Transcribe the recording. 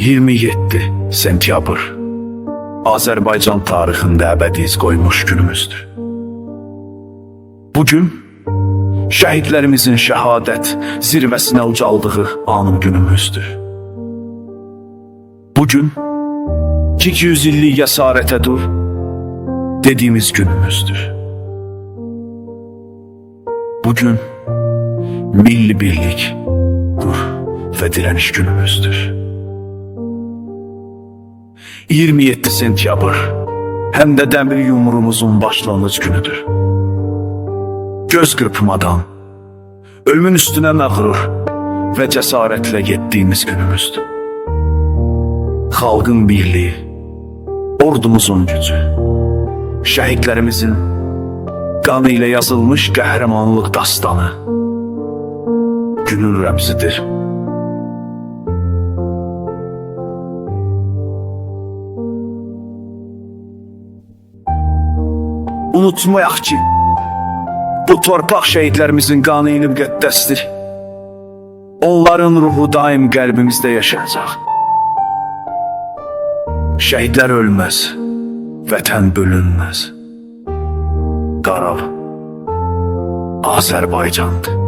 27 sentyabr Azərbaycan tarixində əbədi iz qoymuş günümüzdür. Bu gün şəhidlərimizin şəhadət zirvəsinə ucaldığı anım günümüzdür. Bu gün 200 illik əsarətə dur dediyimiz günümüzdür. Bu gün milli birlik, dur və direniş günümüzdür. 27 sentyabr hem de demir yumruğumuzun başlanğıc günüdür. Göz qırpmadan, ölümün üstünə məğrur və cəsarətlə getdiyimiz günümüzdür. Xalqın birliği, ordumuzun gücü, şəhidlərimizin qanı ilə yazılmış qəhrəmanlıq dastanı günün rəmzidir. Unutmayaq ki, bu torpaq şəhidlərimizin qanı ilə müqəddəsdir. Onların ruhu daim qəlbimizdə yaşayacaq. Şəhidlər ölməz, vətən bölünməz. Qarabağ Azərbaycandır.